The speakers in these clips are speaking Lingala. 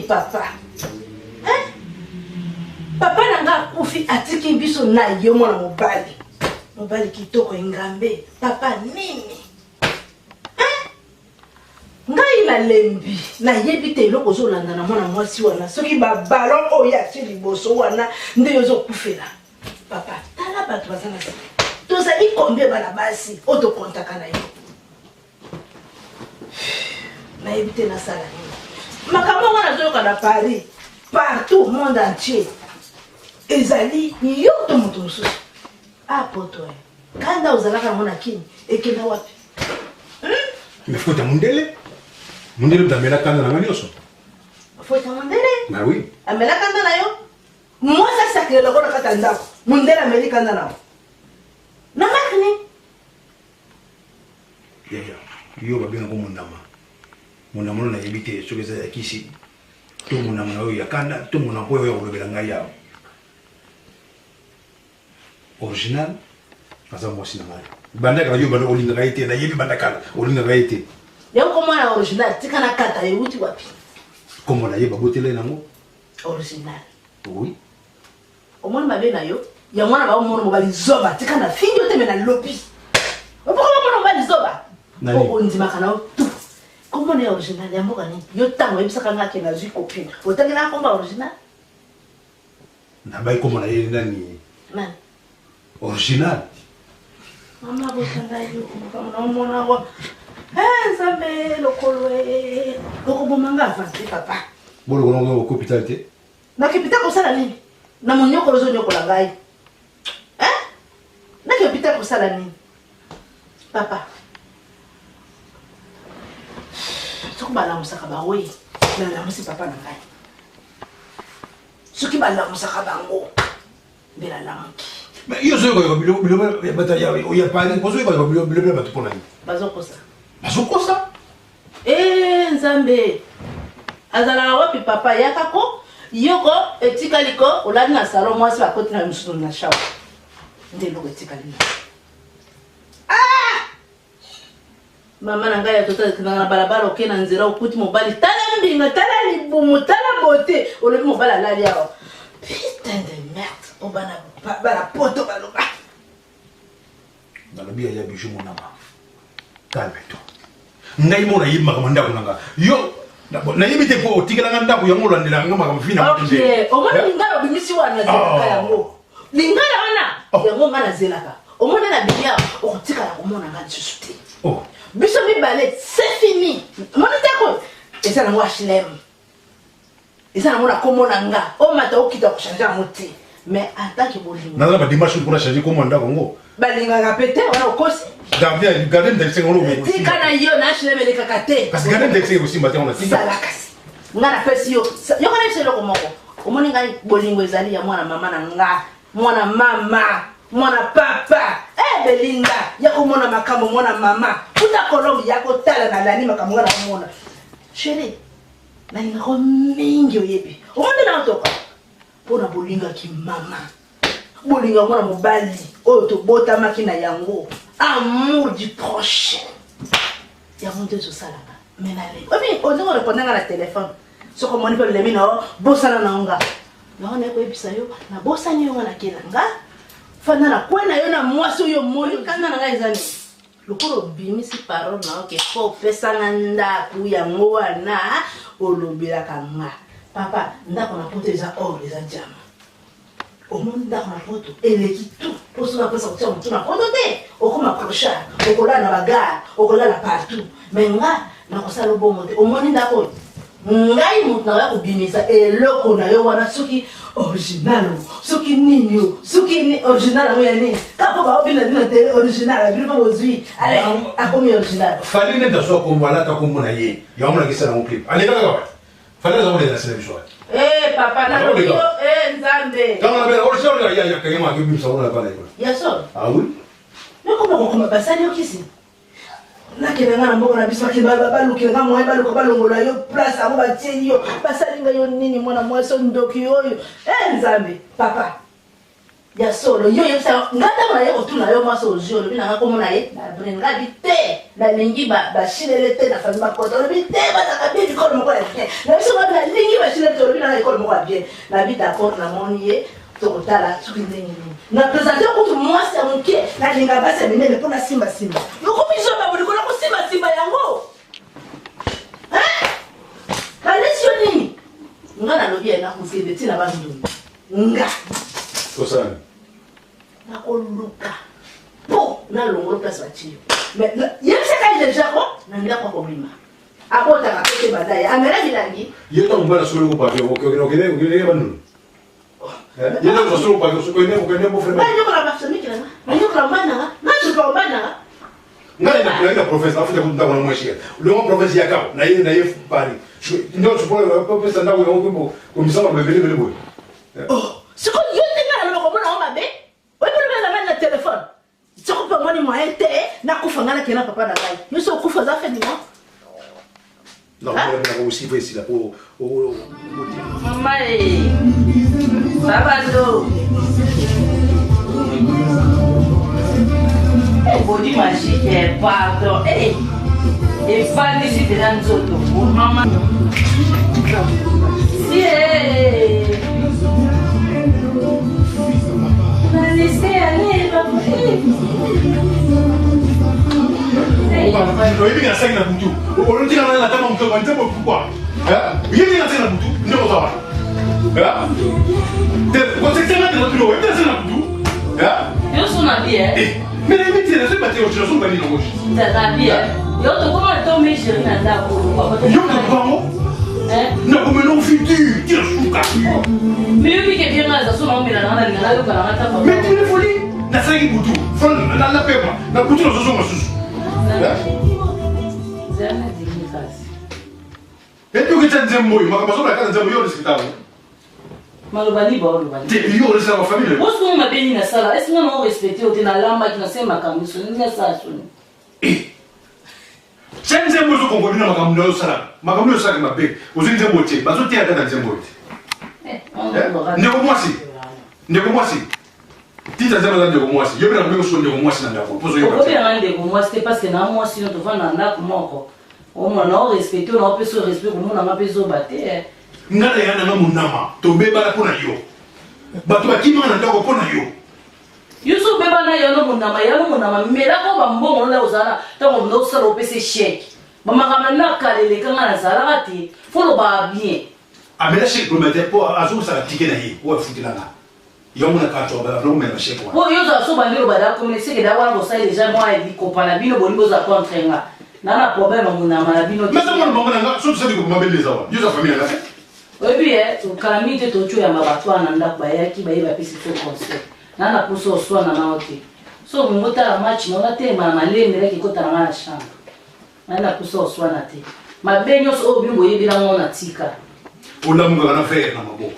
Nini papa? Hein? Papa na nga akufi atiki biso na yo mwana mobali. Mobali kitoko engambe. Papa nini? Hein? Ngai nalembi, nayebi te eloko ozolanda na mwana mwasi wana. Soki ba ballon oyo atie liboso wana nde yo ozokufela. Papa, tala bato baza na nsima. Tozali combien bana basi oyo tokontaka na yo? Nayebi te nasala nini. Makambo yango nazoyoka na Paris, partout monde entier. Ezali yo to moto mosusu. Ah poto eh. Kanda ozalaka yango na Kin, ekenda wapi? Mais faute ya mundele. Mundele moto amela kanda na nga nyonso. Faute ya mundele? Bah oui. Amela kanda na yo? Mwasi asakile lokola kati ya ndako. Mundele ameli kanda na yo. Na marque nini? Yaya, yo babengaka monama. Monama oyo nayebi te soki eza ya kisi to monama na oyo ya kanda to monama oyo ya kolobela ngai awa. Original aza mwasi na ngai. Banda kala yo banda olingaka ye te, nayebi banda kala olingaka ye te. Yango kombo na original tika na kata ewuti wapi? Kombo na ye babotela ye nango. Original. Oui. Omoni mabe na yo yango wana baomona mobali zoba tika na fingi yo te me na lobi opoko bamona mobali zoba po ondimaka na yo tout kombo na ye original ya mboka nini yo ntango oyebisaka nga ke nazwi copine otangelaka kombo ya original Nabayi kombo na ye nani? Nani? Original. Mama botanga yo makambo na omona awa. Eh Nzambe lokolo eh okoboma nga avant te papa. Bolokolo ngo okopitali te. Nakipita kosala nini? Na monyokolo ozonyokola ngai. Eh? Nakipita kosala nini? Papa. Soki balamusaka bawei, nalamusi papa na ngai. Soki balamusaka bango, nde nalamuki. Mais yo ozoyoka biloko ya bato ya Paris, ozoyoka biloko ya bato mpo na nini? Bazokosa. Bazokosa? Eh Nzambe. Azalaka wapi papa yaka ko yoko etikali ko olali na salon mwasi bakoti na mosusu na shower nde eloko etikali na ah! Mama na ngai ya tota akendaka na balabala oke na nzela okuti mobali tala mbinga tala libumu tala bote olobi mobali alali awa putain de merde o bana bana poto baloba nalobi yaya bijou monama calme toi ngai mo nayebi makambo ndako na nga yo nayebi te mpo otikelanga ndako yango olandelaka nga makambo fina omoni lingala obimisi wana nazelaka yango lingala wana oh. yango nga nazelaka omoni na bimi awa okotikala komona nga lisusu te oh. biso mibale c'est fini omoni ndako eza nango hlm eza nango na kombo na nga omata okita kochange yango te mais en tant que bolingo naza ba démarche mpona changer kombo ndako yango balingaka pe te wana okosi gardien gardien ndakisaka ngo tika na yo na hlm elekaka te kasi gardien ndakisaka ekosimba te wana tika zala kasi nga napesi yo yoko na biso eloko moko omoni ngai bolingo ezali ya mwana mama na nga mwana mama mwana papa eh belinda ya komona makambo mwana mama kuta kolombi ya kotala nalandi makambo nga naomona chéri nalingako mingi oyebi omoni na otoka mpo na bolingaki mama bolingo yango na mobali oyo tobotamaki na yango amour du proche yango nde ezosalaka me nalei obi olingi oreponde nga na telefone soki omoni mpe olemi na yo bosana na yo nga yango naye koyebisa yo nabosani yo nga nakela nga fanda na kwe na yo na mwasi oyo omoni kanda na ngai eza nini lokola obimisi parole na yo ke fo opesa nga ndako yango wana olobelaka nga papa ndako na poto eza or eza diama omoni ndako na poto eleki tout mpo soki apesa kotia motu na poto te okoma clochard okolala na bagare okolala partout mais nga nakosala obongo te omoni ndako oyo ngai moto nakoya kobimisa eloko na yo wana soki original soki nini o soki original yango ya nini kaka mpo baobina bino te original bino mpo bozwi ale akomi original fali nde azwa kombo alata kombo na ye yango molakisa nango clip aleka kaka wapi fali aza kolela sina biso wapi Eh, papa nalobi yo eh, nzambe ntango na bela original ya ya kayema akebimisa ngo na bana ya solo ah oui nakoma kokoma basali yo kisi nakende nga na mboka na biso balukela nga moyen baluka balongola yo place yango batieli yo basali nga yo nini mwana mwasi ndoki oyo e nzambe papa. Ya solo, yo oyebisa nga ntango naye kotuna yo mwasi ozwi, olobi na nga kombo na ye Labrine. Nga bi te, nalingi bashilele te na famille bakota. Olobi te, bazalaka bien, bikolo moko ya bien. Na biso nga bi nalingi bashilele te, olobi na nga ekolo moko ya bien. Na bi d'accord, namoni ye, tokotala soki ndenge nini. Na presente kutu mwasi ya moke, nalinga basi ya minene mpo nasimbasimba. Okomi zoba bolingo na kosimbasimba yango. Hein? Nalesi yo nini? Nga nalobi ya nakokende ti na Bandundu. Nga. Osala Nakoluka po nalongolo place batie yo. Mais yebisaka ye deja ko na ndako akobima. Abotaka pe te banda ye amela milangi. Yo ntango mobali asukoli ko papier okende Bandundu. Ye ntango asukoli ko papier okende okende bofre. Banyokola basemiki na nga. Banyokola mobali na nga. Nazuka mobali na nga. Ngai na na province afuta kutu ndako na moins cher. Longo province ya kao na ye na ye Paris. Ndio tu peux pesa ndako yango kumbo komisala bebele bele boye. Oh, sikoyo yo nde ngai naloba komona yango mabe oyebi olobela ngai na telefone soko mpe omoni moyen te nakufa ngai nakenda papa na ngai yo so okufa oza fin du monde. Nakokusifa esila po mama e babando body magique pardon efandisi mpenza nzoto mama si Oyebi na saki na butu olotika na natama moto banzembo pourquoi oyebi na saki na butu nde oza wana te kosekisanga te natuli oyebi na saki na butu yo so na bien mais nayebi te nazoyi bate oci nazoba nini yango na bien yo tokoma tomi chéri na ndako yo nabango nakomela ofutur tira suka. Mais yobi ke bien nga so naomela nanga nalinga nayoka nanga ta. Mais tu le folie nasalaki butu napema na butu nazozonga susu epi oketya nzembo oyo makambo azolaka na nzembo yo orisikita yango. Maloba liba oloba. Te yo orisika bafamile. Osunga mabe nini nasala? Esi nga na orespecte yo te, nalambaki nasali makambo nyonso nini nasala soni. Tya nzembo ezokongo bino makambo na yo osalaka makambo oyo osalaka mabe ozwi nzembo te bazoteya kaka nzembo te ndeko mwasi ndeko mwasi tita nzembo aza ndeko mwasi yo mpe nakomi kosuka ndeko mwasi na ndako mpo ozoyoka. Okobelanga ndeko mwasi te parce que na mwasi no tovanda na ndako moko omona na orespecte na opesa yo respect komona nga mpe zoba te. Nga na ya nanga monama tobebana mpo na yo bato bakimaka na ndako mpo na yo. Yo so obeba na yano monama yano monama melaka bambongo nda ozala ntango nda osala opesa echec bamakambo na kala eleka nga nazalaka te fo lobaka bien. Amela chèque premier te mpo azokosala tike na ye oyo afutelanga yango na kati akomela chèque wana. Po yo ozala so bandi oloba da komela seke da wana bosali deja mwa likopa na bino bolingi bozala contre nga na na problème ya monama na bino. Mais mwana mama na nga so tosali mabele eza wana yo oza famille na nga te. Oyebi ye kala mingi te toki oyamba bato wana na ndako bayaki baye bapesi biso conseil na na poso oswana nao te so olingi otala match na onatelema na malembe naki ekota na nga na chambre na na poso oswana te mabe nyonso oyo bino boyebi nango na tika. Olamukaka na fer na maboko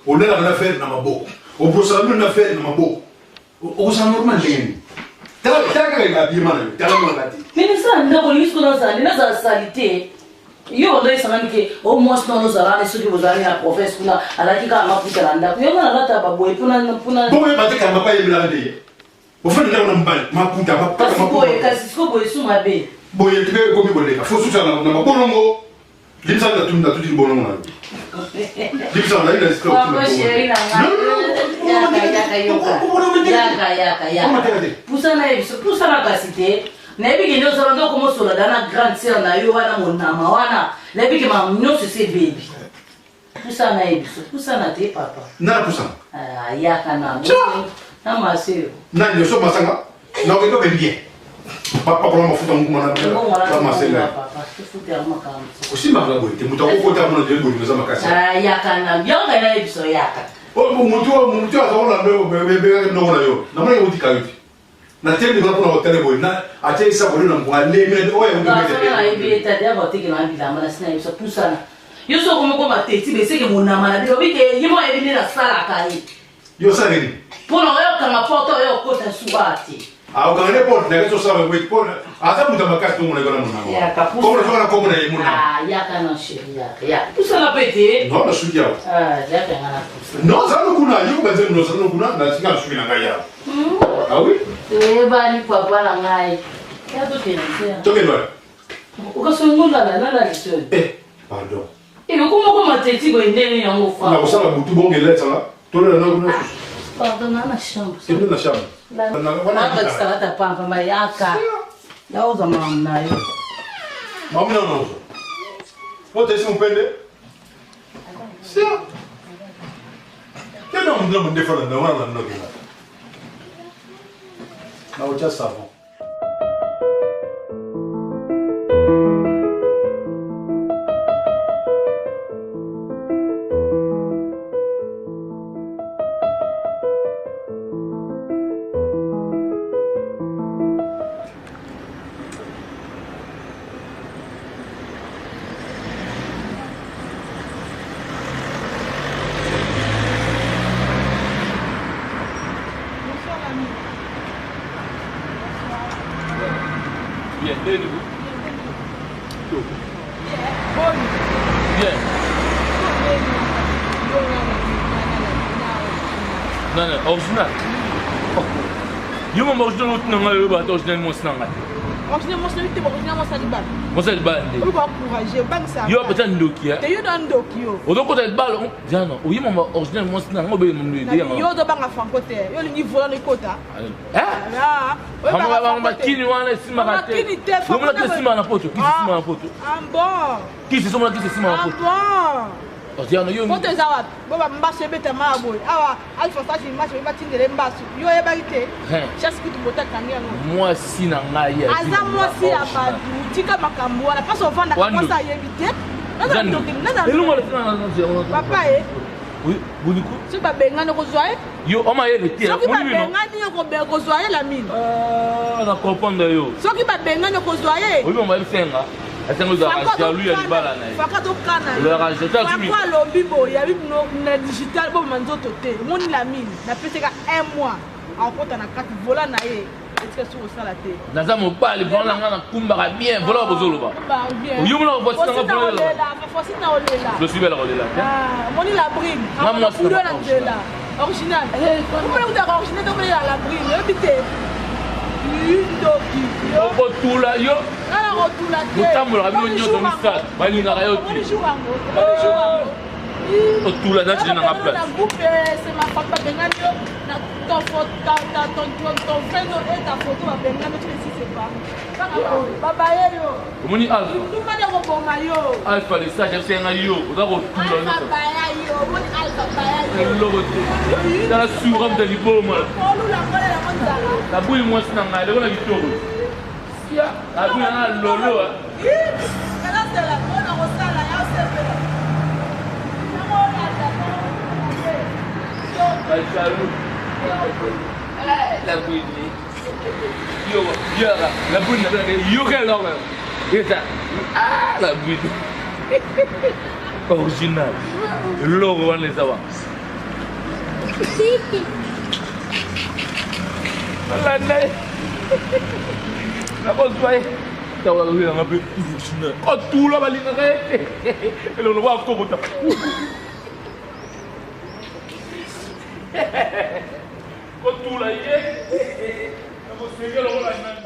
olalaka na fer na maboko obrosaka mino na fer na maboko okozala normal ndenge nini? Tala kaka ebima na yo tala monaka te. Mais nasala ndako olingi siko nazala nde nazala sali te yo bando oyesangani ke o mwasi na ozala wana soki bozalani na province kuna alaki kaka maputa na ndako yo nga nalata baboye mpona. Bongo yeba te kanga pa yebelaka nde ye ofandi ndako na mobali maputa. Kasi boye kasi siko boye su mabe. Boye mpe ekomi koleka fo susa na mabolongo limbisa na tuni natuti libolongo na yo limbisa na ye na esika. Yaka yaka yaka pusana ye biso pusana kasi te nayebi ke nde ozala nde okomosola da na grande sœur na yo wana monama wana nayebi ke makambo nyonso esi ebebi pusana ye biso pusana te papa. Nana pusana. Yaka na na mase yo. Nani nyonso masanga na okende obe bien bapakola mafuta mokuma na masenga osimbaka boye te moto akokota mona nde bolingo eza makasi. Yaka na yonga na ye biso yaka. Motu motu azakolanda ebengaki ndongo na yo namonaki otika yo te natelemi kuna mpona kotala boye atie esakoli na mbwa alemi oyo. Nayebi etade ya kotekela bilamba na sina ye biso pusana yo soko moko mateti beseke monama na bino bike ye moko ayebi nde nasalaka ye. Yo osalaka nini? Mpona oyo okanga porte oyo okota suka te. Akokanga nde porte na ye tosala bango ete mpo aza moto ya makasi tomona ye wana monango. Yaka, pusa. Komona soki wana kombo na ye monango. Ah, yaka na chéri yaka yaka pusana mpe te Non, nasuki awa. Ah, yaka nga na pusa Non, zala no kuna, yo banzembo no zala no kuna, nasinga nasuki na ngai awa. Ah oui? Toyebani papa na ngai ya tokende te. Tokende wapi? Okasongolala nalali soni. Eh, pardon. Eloko moko mateti boye ndenge yango fa. Nakosala butu bongo eletala tolela na kuna susu. Pardon, na na chambre. Kende na chambre. Nabakisaka ata pampa mayaka. Naozwa mamu na yo. Mamu na naozwa. Otesi mopende? Sia. Kende na mundefa na wana na nokela. Naotya savon. Bien, ndenge nini? Bien. Nani, original? Yo mama original otuna ngai oyo bato original mwasi na ngai. Original mwasi na yo te, original mwasi ya libala. Mwasi ya libala nde. Oyo encourager, obangisa. Yo apesa ndoki. Te yo na ndoki yo. Ozokota libala, Diana, oye mama original mwasi na ngai obe mundu ede. Yo ozobanga franco te. Yo olingi volant ekota. Makini wana esimbaka te. Omona kisi esimbaka na poto, kisi esimbaka na poto. Ah bon. Kisi somona kisi esimbaka na poto. Ah bon. Diana yo. Poto eza wapi? Bo ba mbasu ebetama ya boye. Awa Alpha Sashi match oyebi batindele mbasu. Yo oyebaki te. Chasse kutu bota kangi yango. Mwasi na ngai ya. Aza mwasi ya bato. Tika makambo wana. Pasi ovandaka mwasi ayebi te. Naza ndoki. Naza elongo na papa ye. Boniku. Soki babengani okozwa ye. Yo oma ye te. Soki babengani yo kozwa ye la mine. Ah, na comprendre yo. Soki babengani okozwa ye. Oyebi mama yebisenga. Asengo ozalaka jaloux ya libala na ye. Faka tokana. Ozalaka jaloux. Faka alobi boye yabi na digital boboma nzoto te. Omoni la mine napesaka un mois akota na kati vola na ye etika soki osala te. Naza mobali vola na ngai nakumbaka bien vola bozoloba. Yo mona voici na vola. Voici na olela. Je suis belle olela. Ah, omoni la brine. Nga na nzela. Original. Omoni kutaka original to omoni la brine. Oyebi te. Ndoki. Okotula yo. Nga na kotula te. Botambolaka bino nyonso misato balingaka yo te. Otula na tili nanga place. Na groupe c'est ma femme babengani yo na ton ton vrai nom et ta photo babengani tu ne sais pas. Babaye yo. Omoni Alpha. Ndumba nde koboma yo. Alpha le sage asenga yo oza kotula nyonso. Baya yo omoni Alpha baya yo. Eloko te. Tala sura moto ya liboma. Olula ngolela ngo nzala. Nabuli mwasi na ngai lelo na kitoko. Sia nabuli na lolo. Nazela mpona kosala ya osepela. Ba jaloux. La bouille. Yo, yo, la boule yo eloko eza ah, la boule original eloko wana eza wa alanda ye nakozwa ye ntango azoyanga mpe original otula balingaka ye te eloko lokola kokota Kotula ye nakosenge lokola nani.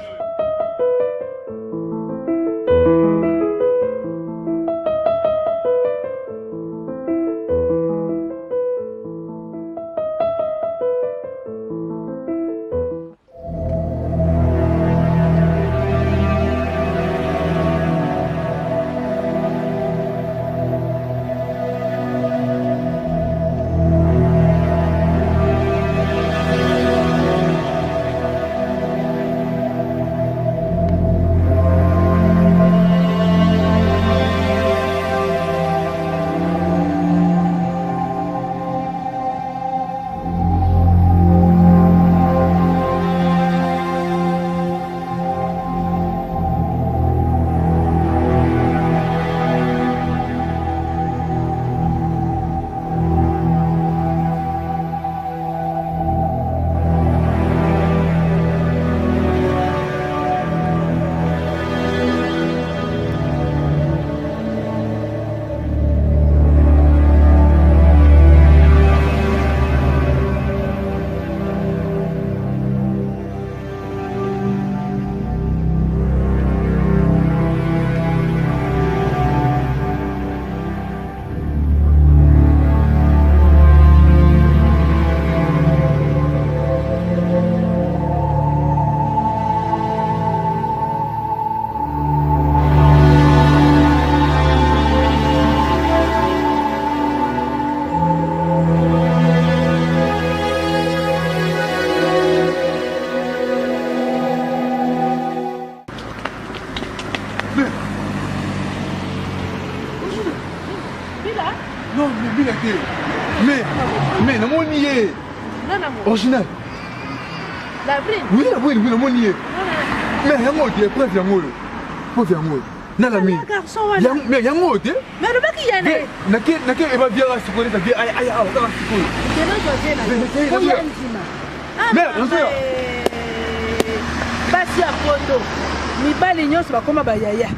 te. Mais mais namoni ye. Original. La brune. Oui, la brune, oui, namoni ye. Mais yango te, preuve yango oyo. Preuve yango oyo. Nana mi. Mais yango oyo te. Mais alobaki ya na ye. Nake nake eba viaka sikoyo neta vie aya aya awa kaka sikoyo. Oya ndima. Mais nazoya. Basi ya poto mibali nyonso bakoma bayaya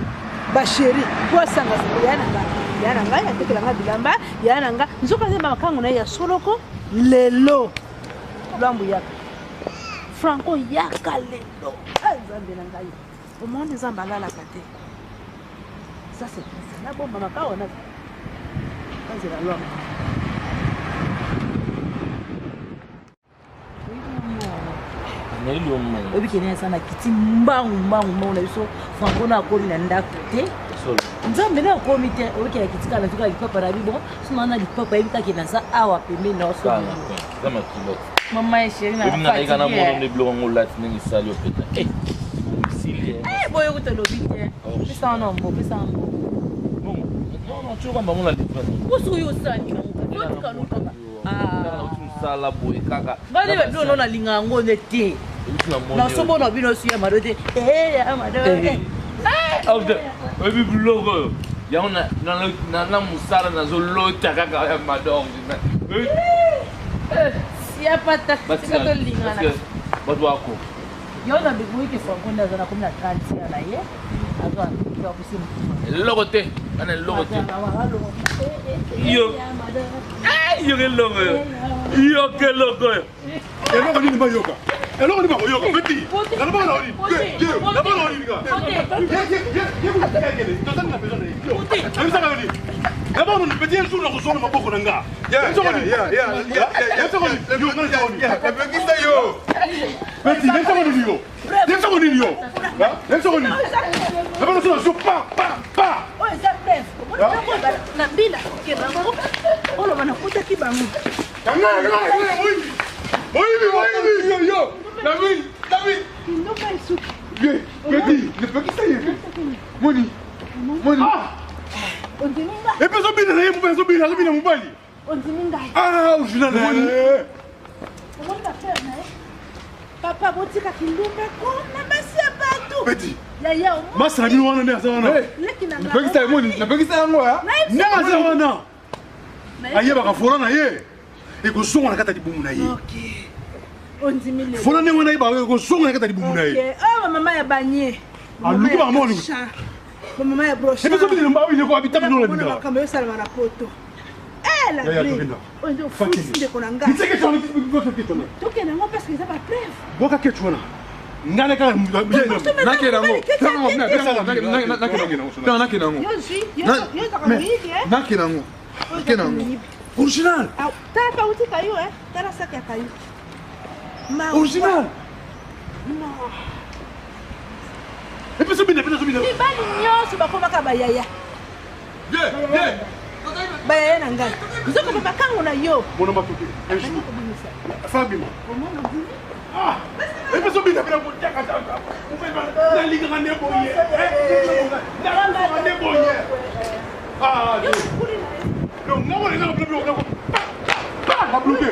basheri po asanga ya na ngai ya na ngai atekela ngai bilamba ya na ngai nzoka nde makango na ye ya soloko lelo lwambu yaka franco yaka lelo ah, nzambe na ngai omoni nzambe alalaka te ça c'est nabomba makao na azela lwambu oyebi kene aza na kiti mbangu mbangu mbangu na biso franco na akomi na ndako te nzambe nde akomi te oyebi kene akiti kaka nazoka lipapa na bibo sona na lipapa yebi kaka naza awa pembeni na oso mama ya sheri na mono nde biloko yango olati ndenge esali yo mpenza esili boye kuta olobi te pesa wana mbo pesa mbo tioka bango na livre kusu oyo osali otika lukaka mosala boye kaka ngai nde babino nalinga yango nde te nasobona bino su ya mado te ya mado oyebi biloko oyo yango na mosala nazolota kaka ya mado siapata tika tolingana bato bako yo na boyike franco nde aza na komi na 30 ya na ye azwa eloko te ana eloko te yo yoka eloko oyo yoka eloko oyo eloko nini bayoka eloko nini bakoyoka peti naloba na olini naloba na olini tozali na besoin na ye ayebisaka yo nini d'abord noni peti un jour nakozwa na maboko na nga napekisa yo peti yebisaka nini yo yebisaka nini yo yebisaka nini nabana so nazo pa pa pa oyo eza bref na mbila kebango oloba nakutaki bango moyibi moyibi yo yo nabi nabi kindoka esuki peti napekisa ye moni moni ondimi ngai epe azobina na ye mobali azobina azobina mobali ondimi ngai ah original omoni bafrere na ye papa botika kindumba kona basi ya bato peti yaya masa na bino wana nde aza wana leki na napekisa ye moni napekisa yango nde aza wana ayebaka fola na ye ekozonga na kati ya libumu na ye ondimi lelo fola ndenge wana ayebaka ekozonga na kati ya libumu na ye oyo bamama ya banie aluki bamama oluki bamama ya brochetobinelombaoileko makambo eyosalama na poto oyo ofuti ndeko na ngai tokende yango parce que eza bapreuve boka ketu wana ngai kaka nakende yango nakende yango nakende yango nakende yango original tala pauti kayu tala saki ya kayu original epesa bina epesa bina mibali nyonso bakomaka bayaya bayaya na ngai nzoka makango na yo mona matoke un jour fabima epeso bina bina kotiaka nalingaka nde boye nalingaka nde boye donc ngamona eza biloko babloke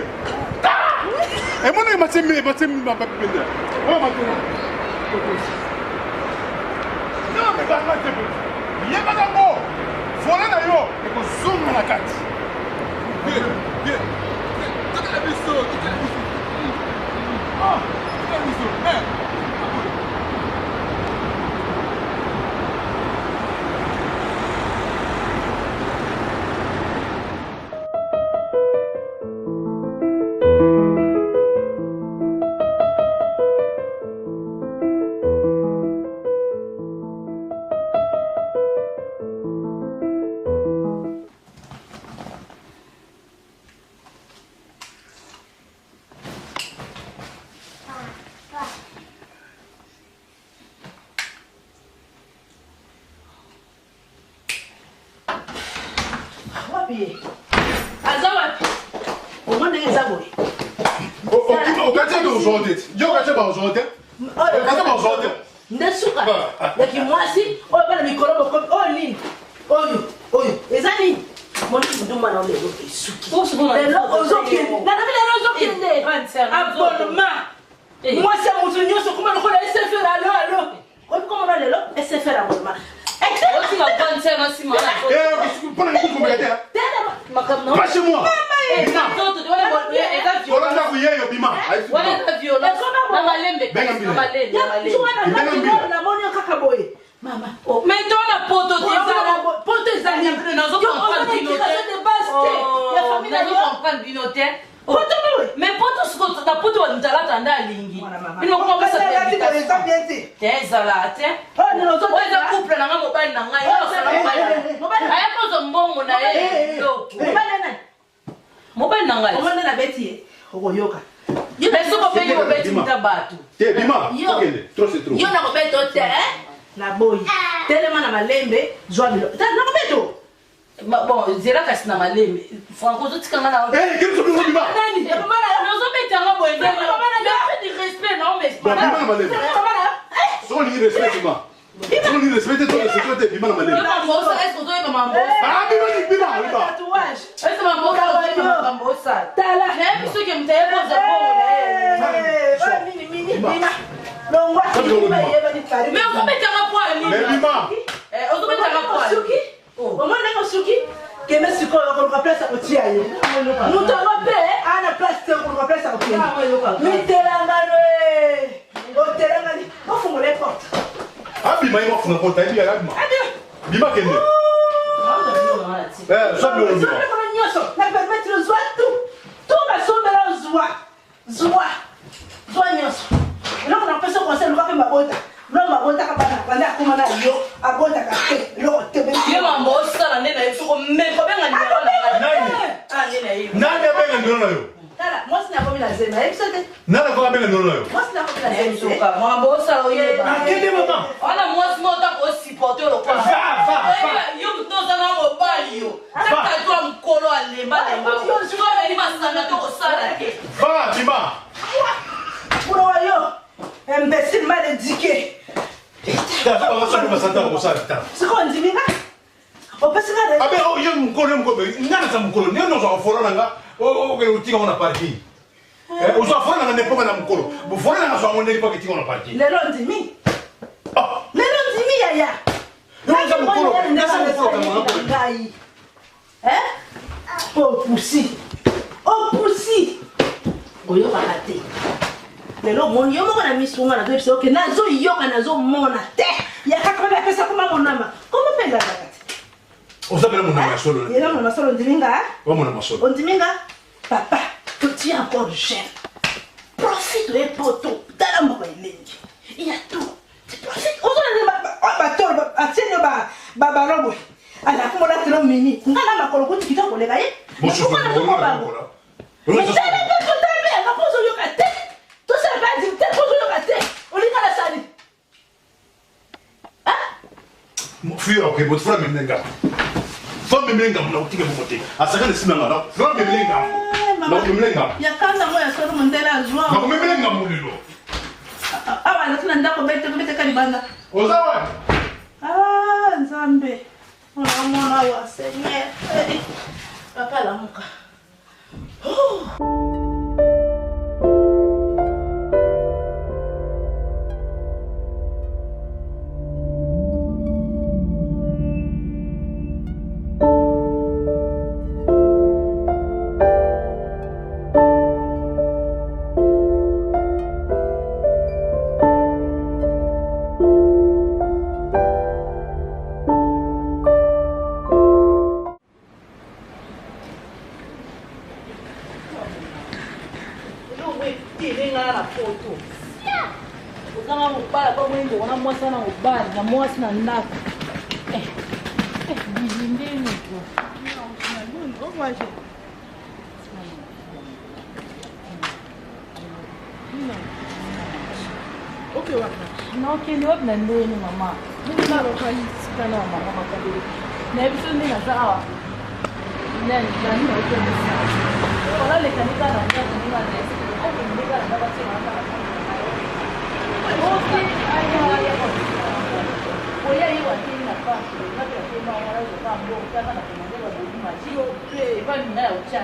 emonaki matie matie bapenda oyo matona namekanga te yebaka ngo vole na yo ekozonga na kati tokela biso tokela biso tokela biso Wapi ye aza wapi omoi ndenge eza boye okati baozwa te yo okati baozwa te okati baozwa te nde suka ya kimwasi oyo bana mikolo bokomi oyo nini oyo oyo eza nini moni ndumba na olelo esuki. Lelo ozokende, nalobi lelo ozokende. Abonnement. Mwasi ya moto nyonso okoma lokola SFR alo alo. Oyebi komona lelo SFR abonnement. Mpona nikukomeka te. Pas chez moi. Kola ndako yeyo bima. Namoni yo kaka boye. Mama. Mais toi na poto te ezala poto ezali. Nazo comprendre bino te. Ya famille na Nazo yo. comprendre bino te. Poto boye. Mais poto siko na poto wa ntalata nda alingi. Bino kuma pesa Alati boye eza bien te. te ezala te. Oyo nini ozo Oyo eza couple na nga mobali na ngai. Oyo osala mobali na ngai. Mobali na Aya kozwa mbongo na ye biloko. Mobali na nani? Mobali na ngai. Omoni nde nabeti ye. Okoyoka. Mais soki obengi obeti muta bato. Te bima. Yo. Okende. Trop c'est trop. Yo nakobeta yo te. Naboyi. Telema na malembe, zwa biloko. Nakobeta yo. Bon, zela kasi na malembe. Franco ozotika nga na Eh, kende soki bima. Nani? Nazobeta nga boye nde. Mais du respect non mais Bon, bima na malembe. Soki olingi respect bima. Soki olingi respect te to respect te bima na malembe. Est-ce que ozoyeba mambosa? Ah bima ni bima bima. Tatouage. Est-ce que mambosa ozoyeba makambo osala? Tala. Nayebi soki moto aye kozwa mbongo na ye. Eh, oyo mini mini bima. Longwa. Bima. Eyebani Paris. Mais ozobetanga po ya nini? Mais bima. Eh, ozobetanga po ya nini? Osuki. Omoni ndenge osuki kende sikoyo okoluka place ya kotia ye moto yango mpe aa na place te okoluka place ya kokende mitelangano e otelangani ofungola ye porte. Abima ye mafunga porte ayebi abima. Bima kende. Eh, zwa biloko bima. Biloko nyonso na permettre zwa tout tout basombela zwa zwa zwa nyonso. Eloko napesa conseil, luka mpe mabota lo mabotaka bana banda akoma na yo abotaka te eloko te. Ye mambo osala nde nayebi soko meko benga nimero na ngai. Nani? Ah, nde nayebi. Nani abenga nimero na yo? Tala mwasi nakomi na zemi ayebi so te. Nani akoka abenga nimero na yo? Mwasi nakomi na Nayebi zemi te. soka mambo osala oyeba. Akende mama. Wana mwasi moko ota kosupporte lokola. Va, va, va. Oyeba, yo moto oza na mobali yo. Kaka to ya mokolo alemba lemba. Soki ameli masanga to kosala te. Va bima. Kuna wa yo imbécile mal éduqué. Tala basanta kosala tala. Sikoyo ndimi nga opesi nga. Abe oh yo mokolo yo mokolo nga naza mokolo ndenge nozwaka fola na nga okende kotika ngo na parking. Eh, ozwa fola na nga nde mpoka na mokolo fola na nga zwa ngo ndenge mpoka etika ngo na parking. Lelo ndimi. Lelo ndimi yaya. Yo oza mokolo, naza mokolo kanga nga boye. Ngai opusi opusi oyokaka te. Lelo omoni yo moko na misu nga nazoyebisa oke nazoyoka nazomona te ya kaka mpe apesa koma monama koma mpe ezalaka te. Oza pena monama ya solo. Yela monama solo ondimi nga. Wa monama solo. Ondimi nga papa tu es encore jeune, profite oye poto tala moko elengi ya tout tu profites ozona nde batolo atieni yo babalo boye azalaki molatelo mini nga na makolo kuti kitoko koleka ye. Bonjour. Tala mpe totala mpe yanga mpo ozoyoka te tosala mpe adimi te mpo ozoyoka te olinga na sali. Fuir ok bo fura memele ngambo. Fura memele ngambo na kotika bongo te. Asaka na nsima nga. Fura memele ngambo. Na komemele ngambo. Ya kanda ngo ya solo mondele azwa. Na komemele ngambo lelo. Awa nazaki na ndako bete beteka libanda. Oza wapi? Ah, nzambe mona awa seigneur. Eh, papa lamuka. Oh. Eloko etele nga na poto ozanga mobala po moyindoko na mwasi na mobali na mwasi na ndako bizi ndeni ko. Nakokende wapi na ndeni mama ndenge na mama makambo nayebi so nde naza awa nani nani naokende olalekani kaka na ndako ndenge akende kaka na ndako atie oya ye wateli na pasi ngapi atema wana ozoka mbongo kaka na komande baboli. magie epai minga ya otya.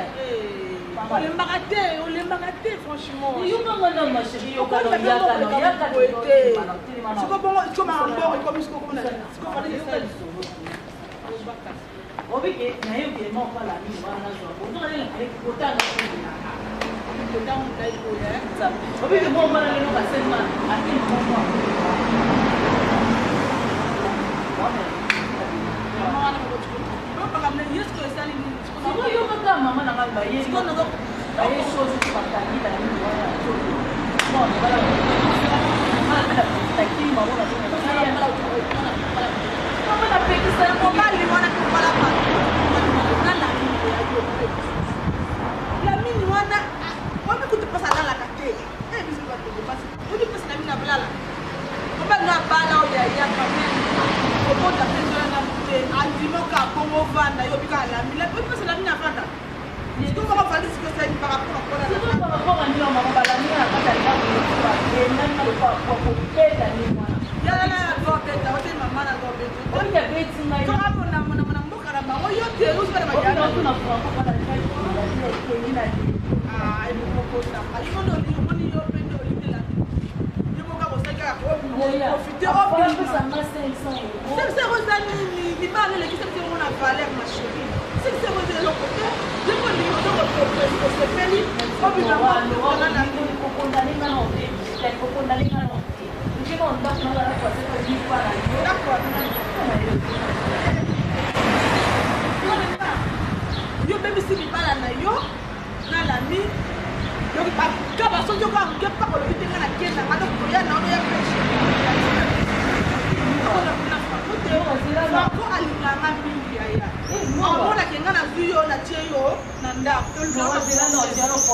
Olembaka te, olembaka te, franchement. Yokanga na ma chérie, yokana yaka. Siko bongo siko makambo ekomi siko komona siko fali yoka lisolo. Obike nayoki ema opala mingi wana nazwa kotanga obike mo mwana lelo baselma ate moko. Sikoyo kaka mama na ngai baye baye chose bakangi na nini wana. Mama napekisa mobali wana tobala na Lamini ya yo. Lamini wana wami kutu mpasi alalaka te. Biso bato mpasi oki mpasi Lamini abalala mobali no abala oyo yaya quand même obota mpe nzola te andimoka bongo ovanda yo obika Lamini oki mpasi Lamini avanda sikoyo moko vali sikoyo esali par rapport akona par rapport a nio mama balamina na kati ya ndako enani lokola kobeta ni mwana. Yalala ya zobeta ote mama na zobeta. Obi abeti ngai. Tokamonamona mboka na bango yo te ozala. Bayana franco bana ekengi na omoni yo mpe nde olitela yo moko akosali kaka profite. Opesanga 500 euro. Sexero eza nini? Libala eleki sexero na valeur, ma chérie. Sexero eza eloko te. Ndenge olingi osepeli. Kokondane nga na te, kokondane nga na te. Ndenge ndako na nga na na yo. D'accord. Yo bebisi libala na yo na Lami. Donc ka basongi okoa moke mpaka olobi te nga na kenda nga. Donc koya na ono ya peshe Franco alinganga mingi aya amonake nga nazwi yo natie yo na ndako.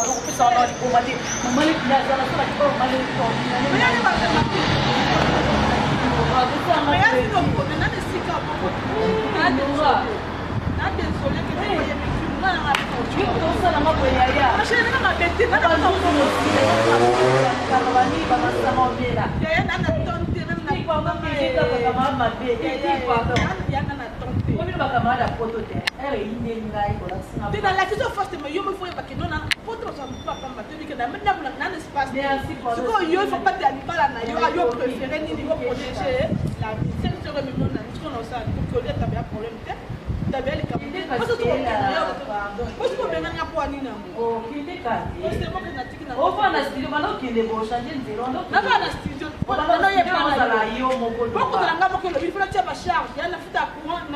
Kopesa wana likoma te mama leki azala so na mama leki. Na esika na désolé ke nga nanga. Tosalanga boye yaya. Nanga mabe te. Bani bamasanga omela. Yaya na ton te. Mabe. Yanga na ton te. Obino bacamarade ya poto te ere eyinde ngai kolakisinga. Te nalakisi yo force, mais yo mo faut yeba ke non, poto bazwa motu apamba te ke na espace. Sikoyo yo il faut pas te ya libala na yo ayo préféré nini yo protéger la vie seke memo na sikoyo na osala kolia tabe ya problème te tabe ya likambo posi kobenganga po anini yango. Okende kati. Oseboke natiki. Ofana na studio bana okende bochange nzela. Naza na studio. Ozala yo moko. Bokozala nga moko elobi fona tia bacharge ya nafuta courant.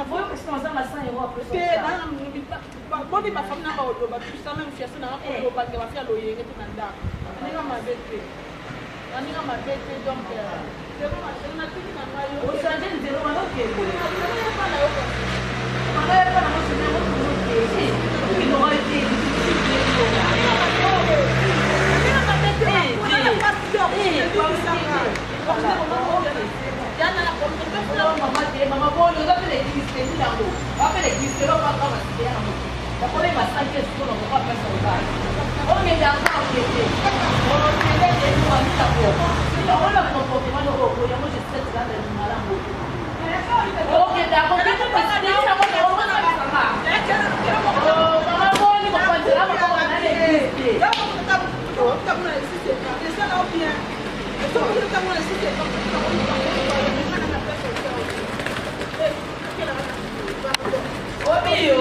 Ozanga 100 euro. Te boni bafami na baoloba tout ça, même fiancé nanga koloba ke bafi ya loyenge te na ndako. Naninga mabe te, naninga mabe te. Donc natiki na ngai. Ochange nzela wana okende. Nayepa na yo. Bana yeba na moso okende te. Mama te mama boni oza mpe l'église te ntinango wape l'église te lopaka basike ya na moto bakobenga 5 sikoyo na moko apesa obala okende anga okende okende te wanitako ona comportement noko okoyango. Je sais landa malamu okende mama boni kopanzela moko na l'église te. Obiyo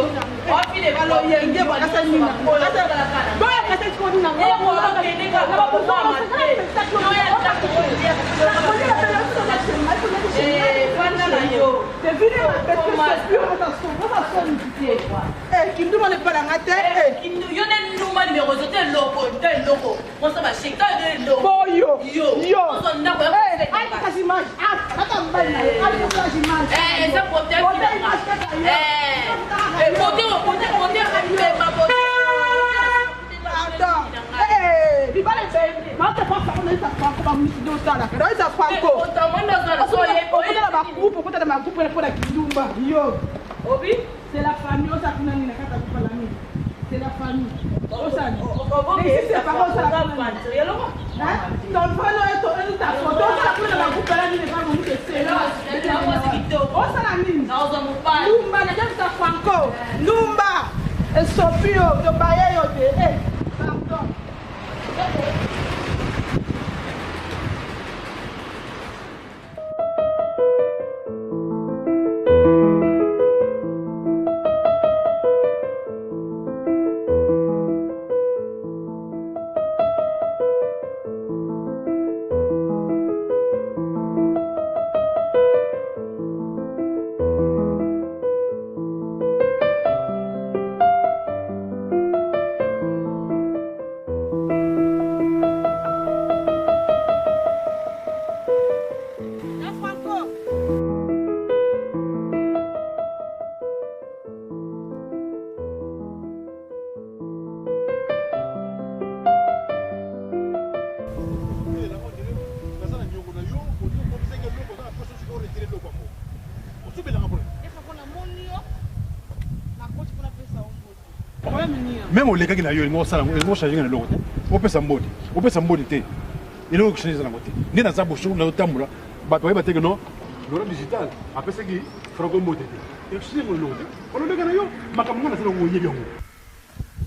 Baloyenge kinduma lepalanga te. Yo nde ndumba nimero zo te eloko te eloko moso bashek te eloko. Boyo. Yo. Yo. Ozo ndako ya Kasi image kaka mobali na yo alikoka image. Eza Bote image kaka yo. Bote bote bote pema bote. Pardon. Libala ebembi maote pa franco naisa franco bamusi nde osalaka naisa franco okotala bagroupe, okotala bagroupe mpona kindumba yo. Obi. C'est la famille osala kuna nini na kati ya groupe la nini? C'est la famille osala esi c'est pas osala kuna nini ton frère no eto ta photo osala kuna na bagroupe la nini eva momutu esela osala nini. Naozwa mobali. Ndumba na jamisa franco ndumba. Tolembi yo, tobaye yo te. Eh, pardon. Meme olekaki na yo elingi osala yango elingi ochange na eloko te opesa mbote opesa mbote te eloko ekochange eza nango te nde naza boso nazotambola bato bayeba te ke non lora digital apesaki franco mbote te ekochange yango eloko te ololeka na yo makambo nga nasala yango oyebi yango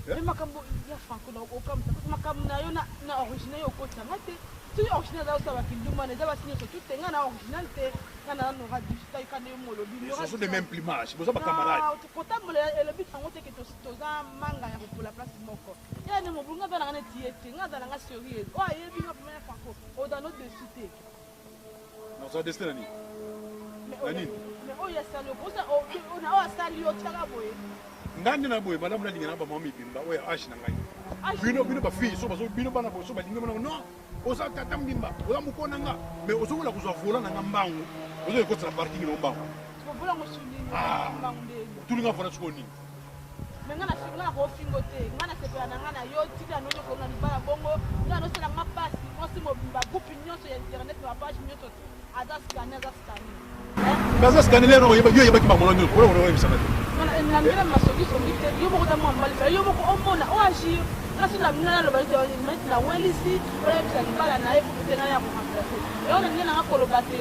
Me makambo ya franco na okamwisa parce makambo na yo na original yo okotisa nga te soki original aza osala bakindumba na eza basi nyonso tu te nga na original te nga na nora digital kanda yo molobi Ce sont des mêmes plumages boza ba camarades kotambola elobi yango te ke toza manga ya kopola place moko ya ne mobulu nga aza nanga neti ye te nga aza nanga serieuse oyo ayebi nga pemene franco oza no dessus te. Naza destin na nini? Na nini? Mais oyo asali yo osa na oyo asali yo tiaka boye. Nga nde na boye malamu nalinga na bamama mibimba oyo ya age na ngai. Bino bino ba fille so bazo bino bana boso balingi bana non oza tata mbimba oza mokolo na nga mais ozokola kozwa volant na nga mbangu ozo ekotisa na parking na mbangu. Volant ngo suni ah. mbangu nde. Otulinga volant sikoyo nini? Me nga na nga nakofingo te nga nasepela na nga na yo tika nonyo kolonga libala bongo nga nosala nga mpasi mwasi mobimba groupe nyonso ya internet na bapage nyonso tu aza scanne aza scanne baza scanne lero yo oyebaki bango nyonso mpona kona oyebisaka te na ndenge masongisongi te yo moko oza mwa mobali yo moko omona oagir nga soki na bino naloba neti na welisi oyebisa libala na ye te nga ya koremplace yo na ndenge nanga koloba te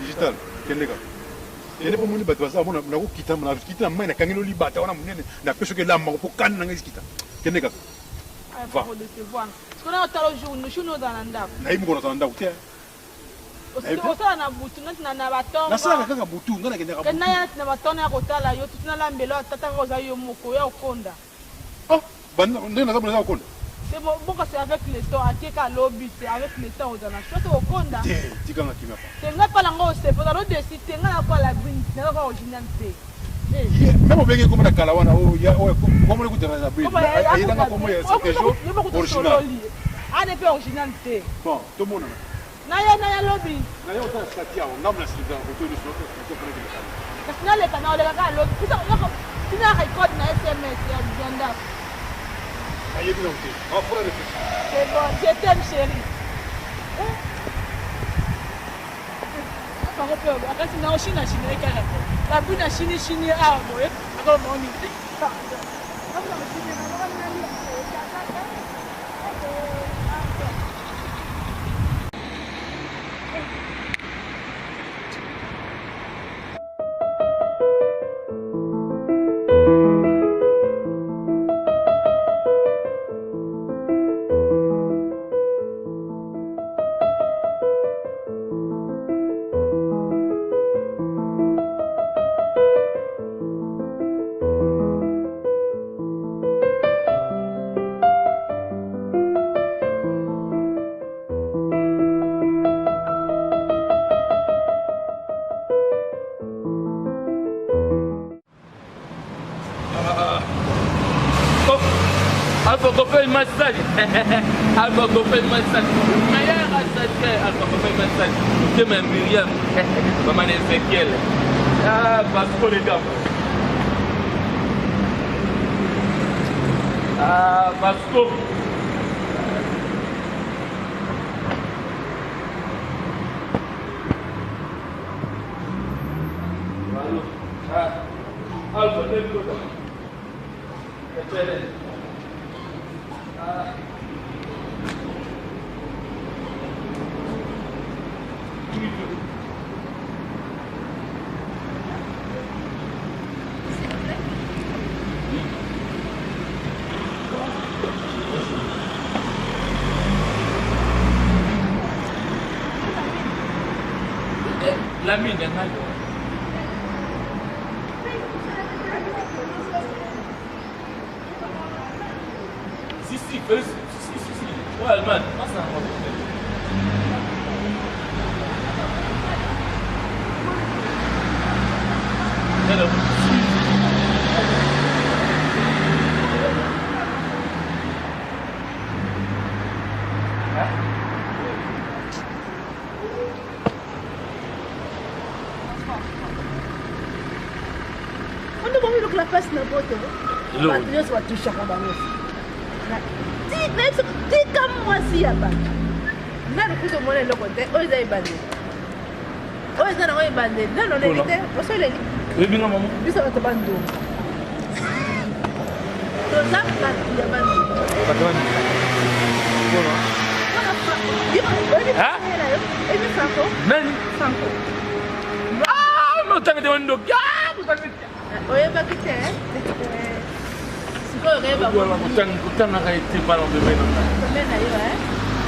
digital kende kaka Kende po moni bato baza mona nakokita nakita na mai nakangeli yo libata wana monene napesi yo elamba mpo kanda na ngai ezikita kende kaka va nayebi mokolo nazala na ndako te osala na butu neti na batongo nasalaka kaka butu ngai nakendaka naya na batongo ya kotala yo tutu nalambela tata kaka oza yo moko ya okonda Oh, banda ndenge naza naza kokonda. C'est bon, bon c'est avec le temps, akeka lobi, c'est avec le temps ozana. Choix c'est kokonda. Te, tika nga kimia pa. Te nga pala ngo c'est pas lo desi te nga na kwa la brune, na kwa original te. Eh. Même obenge komona kala wana oh ya oh komona kutana na brune. Ayelanga komona ya c'est jour original. Ane pe original te. Bon, tomonana. Naya naya lobi. Naya otala statut awa ngambo na silvia koto nyonso tokonekele. Kasi naleka na oleka kaka lobi. Kusa yoko tina record na SMS ya ya ndako. Nayebi na te. Ah, faut réfléchir. C'est bon, je t'aime chérie. Bango mpe akasi na oshina shina ye kaka te. Babu na shini shini awa boye akoloba oni. Pardon. Alpha Gopel Massage. Alpha Gopel Massage. Meilleur assassin, Alpha Gopel Massage. C'est ma Myriam. Maman Ezekiel. Ah, Vasco les gars. Ah, Vasco. Ah, Alpha, Ah. Lamine ya ngai. Si si, Félix, si si si. Ouais, Allemagne, moi ça va. Hello. Ondo bomi lokola pasi na boto. Bato nyonso batushaka bango. Tika mwasi ya bato. Nanu kutu omona eloko te, oyo eza ebandeli. Oyo eza nango ebandeli. Nanu oleli te, osi oleli. Oyebi nga mama? Biso bato bandundu. Toza bato ya bandundu. Bato bandundu. Oyebi Franco? Nani? Franco. Ah, mais otanga te bandoki. Ah, otanga te. Oyebaki te? Sikoyo okeyeba kotangaka ete bana pembeni na ngai. Pembeni na yo, eh?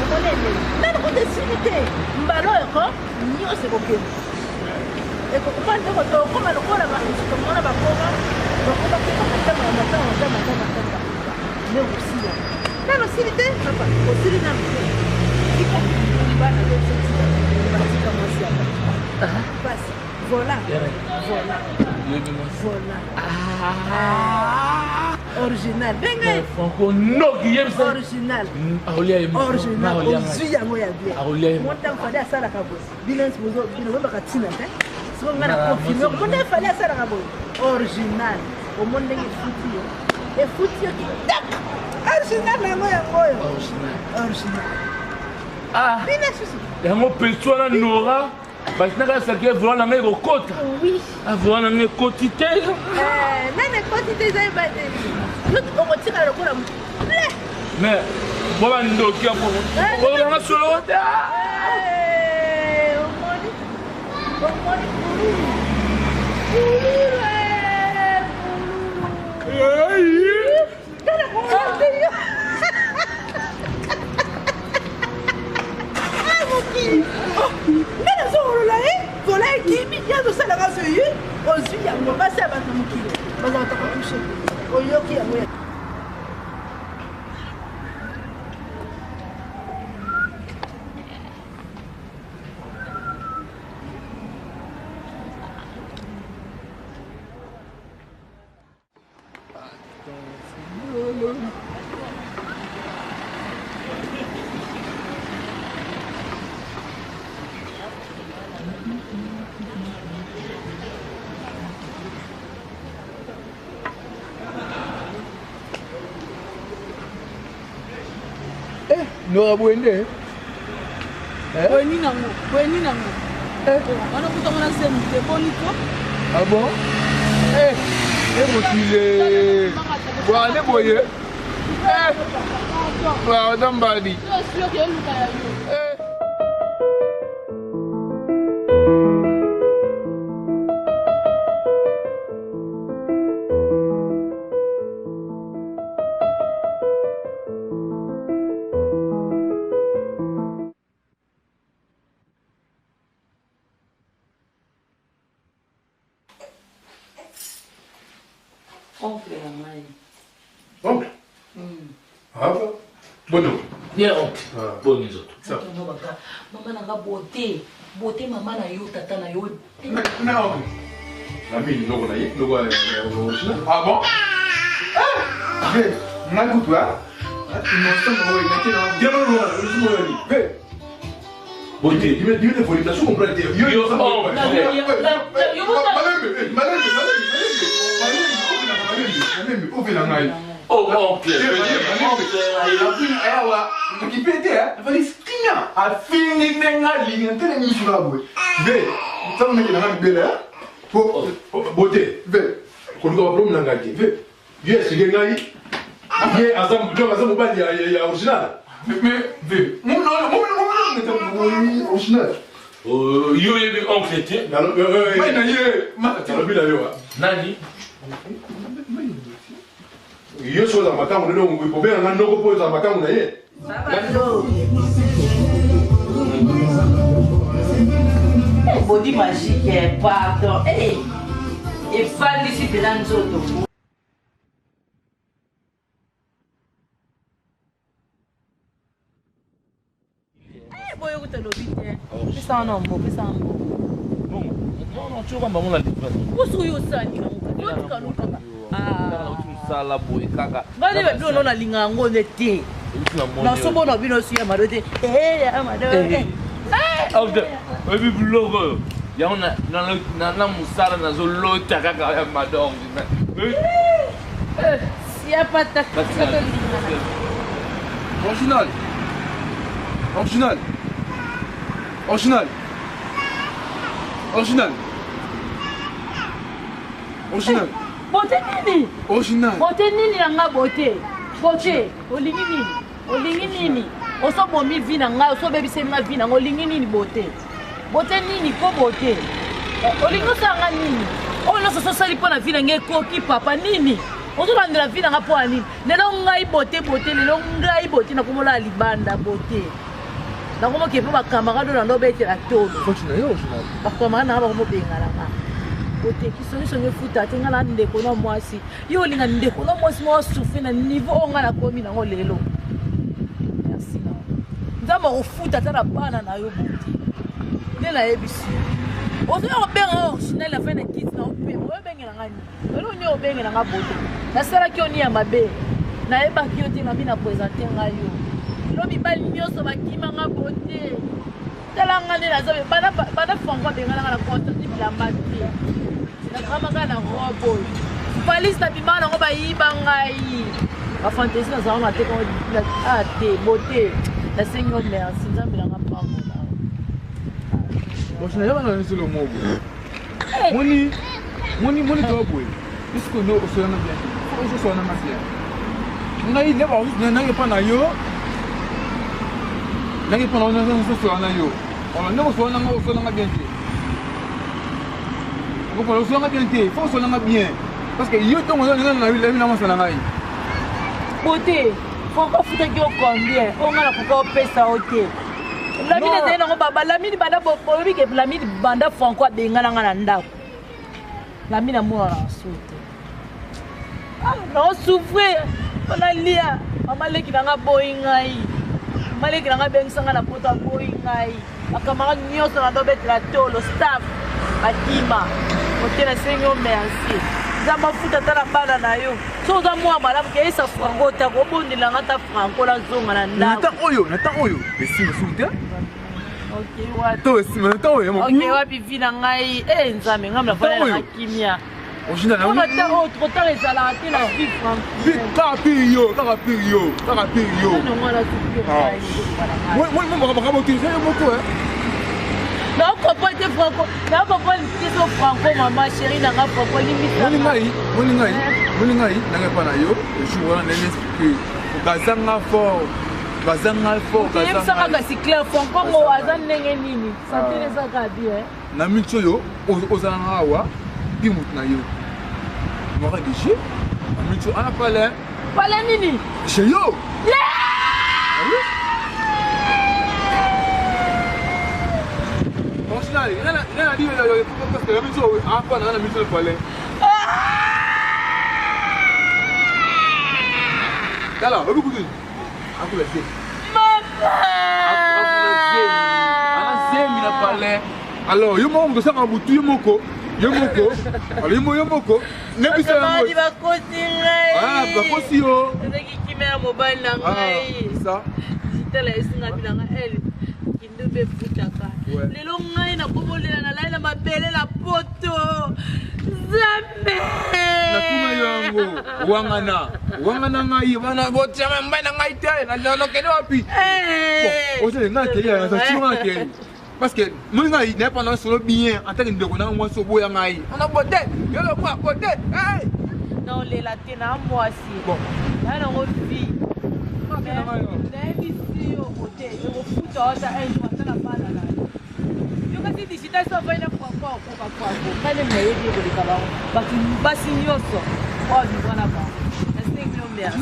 Omoni eleli. Nanu kutu esili te. Mbala oyo ko nyonso ekokende. Ekokoma nde tokoma lokola tomona bakoma bakoma kaka matanga matanga matanga matanga matanga nde okosila. Nanu osili te papa, osili nanu te. Tika bana batika mwasi ya bato. Pasi. Vola. Vola. Vola. Ah. Original. Benga. Franco noki yebisa. Original. Aolia ye. Original. Ozwi yango ya bien. Mon ntango Fally asalaka boye. Bino nyonso bozo bino boyebaka ntina te. Sikoyo ngai na confirme. Mon ntango Fally asalaka boye. Original. Omoni ndenge efuti yo. Efuti yo kitoko. Original na yango yango oyo. Original. Original. Ah. Bino susu. Yango petit wana Nora. Batinaka saki volant na ngai ekokota. Oui. Ah volant na ngai ekoti te. Eh, nani ekoti te eza ebandeli. Yo okotikala lokola moto. Mais bo bandoki ya kozanga solo te. Eh, omoni omoni pululu. Pululu eh, pululu. Tala komona yo. Ah mokili. Nga nazongolola ye vola ekimi ye azosalaka so ye ozwi yango basi ya bato mokili bazalaka kotushe oyoki yango ya Eh, Nora boye nde eh? Boye nini yango? Boye nini yango? Eh. Wana kuta ngo na zemi te boni ko? Ah bon? Eh, eh mokili. Bwana boye. Eh. Pardon mbadi. Eh. Oncle ya ngai. Oncle? Ah bon? Bonjour. Bien oncle. Ah. Boni nzoto. Mama na nga beauté. Beauté mama na yo tata na yo. Na oncle. Na mini noko na ye, noko ya original. Ah bon? Ah! Ve, ngai kutu ah. Innocent oyo naki na. Bien non non, je suis mon Ve. Beauté, dis-moi dis-moi des folies, tu comprends te. Yo yo oncle. Malembe, malembe, malembe, malembe, malembe, ovela ngai. Oh oncle. Awa, okipe te, afali kimia, afingi ndenge alingi, ntele misu na boye. Ve, ntango nake nanga libela, po beauté. Ve, koluka ba problème na ngai te. Ve, ye explique ngai, ye aza donc aza mobali ya ya original. Mais ve, mon non, mon non, original. Yo oyebi oncle te. Mai na ye, nalobi na yo. Nani? Yo soki ozala makangu nde kobenga nga noko mpo ozala makangu na ye. Body magique, eh, pardon. Hey, efandisi mpenza nzoto. Eh, boyo kuta lobi te. Pesa wana mbo, pesa mbo. Bango na livre. Kusu oyo osali otika lukaka. Mosala boye kaka. Ngai nde babino no nalinga yango nde te. Nasobona bino osu ya mado te. Eh, ya mado. Oyebi biloko oyo yango na mosala nazolota kaka ya mado original. Siapata. Original. Original. Original. Original. Original. Bote nini? Original. Bote nini na nga bote? Bote, olingi nini? Olingi nini? Osobomi vie na ngai, osobebiseli nga vie na ngai, olingi nini bote? Bote nini ko bote? Olingi osala nga nini? Oyo nyonso ososali mpo na vie na ngai ekoki papa nini? Ozolandela vie na ngai mpo ya nini? Lelo ngai bote bote, lelo ngai bote nakomolala libanda bote. Nakomoke mpo bacamarade oyo nando obetela tolo. Bacamarade nanga bakomobengana nga. Bote kisongisongi efuta te nga na ndeko na mwasi. Yo olinga ndeko na mwasi moko asouffrir na niveau oyo nga nakomi nango lelo. Merci na Nzambe akofuta ata na bana na yo bote. Nde nayebisi yo. Ozoya kobenga original afai na kiti na opema. Oyobengela nga nini? Eloko nini obengela nga bote? Nasalaki yo nini ya mabe? Nayebaki yo te mami na presente nga yo. Lelo mibali nyonso bakima nga bote. Tala nga nde naza bana bana Franco abengana nga na contenu bilamba te. Nakamaka na robe oyo. Valise na bimaka nango bayiba ngai. Ba fantaisie nazalaka na teka ah te bote. Nasengi yo merci Nzambe na nga pambola. Bon, je n'ai pas dans le mot. Moni, moni, moni toi boye. Puisque nous osolana bien. Faut osolana bien. Ngai nde ba nange pa na yo. Nange pa na yo osolana yo. Alors ndenge osolana nga osolana bien te. Okopola osolana bien te. Faut osolana bien. Parce que yo ntongo oza na na na mwasa na ngai. Beauté, Franco afutaki yo combien? Oyo ngai nakoka opesa yo te. Lamine ezali nango baba Lamine banda boyebi ke Lamine banda Franco abengana nga na ndako. Lamine amonana na so te. Ah, nao souffrir mpo nalia mama leki na nga aboyi ngai. Mama leki na nga abengisa nga na poto aboyi ngai. Bacamarade nyonso na dobetela tolo staff bakima. Ote nasengi yo merci. Nzambe afuta ata na bana na yo. Soki oza mwana malamu keyesa Franco otako obondela nga ata Franco nazonga na ndako. Na oyo, na temps oyo, esima suku te. Okay, wapi? To esima na temps oyo. Okay, wapi vie na ngai? Eh Nzambe, ngai nafanda na kimia. Original na Pona temps oyo trop tard ezalaka te na vie Franco. Kaka pire yo, kaka pire yo, kaka pire yo. Moi moi moi makambo te, yo moko hein. Nakokomprendre te Franco, nakokomprendre te so Franco mama chérie na nga Franco limbisa. Moni ngai, moni ngai, moni ngai nanga epa na yo, jour wana ndenge expliquer. Bazanga fort, bazanga fort, bazanga. Yebisaka kasi clair Franco ngo aza ndenge nini? Santé eza kaka bien. Na minute oyo ozala nga awa bi mutu na yo. Mora de jeu. Na minute oyo ana pale. Pale nini? Chez yo. Yeah! Ah oui? Original, nga na di parce que na minute oyo apa na minute oyo pale. Tala, obi kutu. Akula te. Mama! Akula zemi. Ana zemi na palais. Alors, yo moko moto osaka butu yo moko. Yo moko. Alors, yo moko yo moko. Nebisa yango. Bakamadi bakosi ngai. Ah, bakosi yo. Ezaki kimia ya mobali na ngai. Ah, ça. Tala esinga bi na ngai elle. Kindobe efutaka. Lelo ngai nakomolela nalai na mabele na poto. Nzambe! Natuna yo yango wangana wangana ngai wana botiama mbai na ngai te nakende wapi ozele ngai akei natina ngai akei parce que moi ngai naye pendant solo bien en tant que ndeko na mwasi oboya ngai ona bote yo lokwa bote naolela te na mwasi na nango vie nayebisi yo ote ekofuta ata un jour ata na bana na yo yo kasi digital so afai na franco okoka franco ngai nde nayebi ye koleka bango bato basi nyonso oyo vivra na bango nasengi yo merci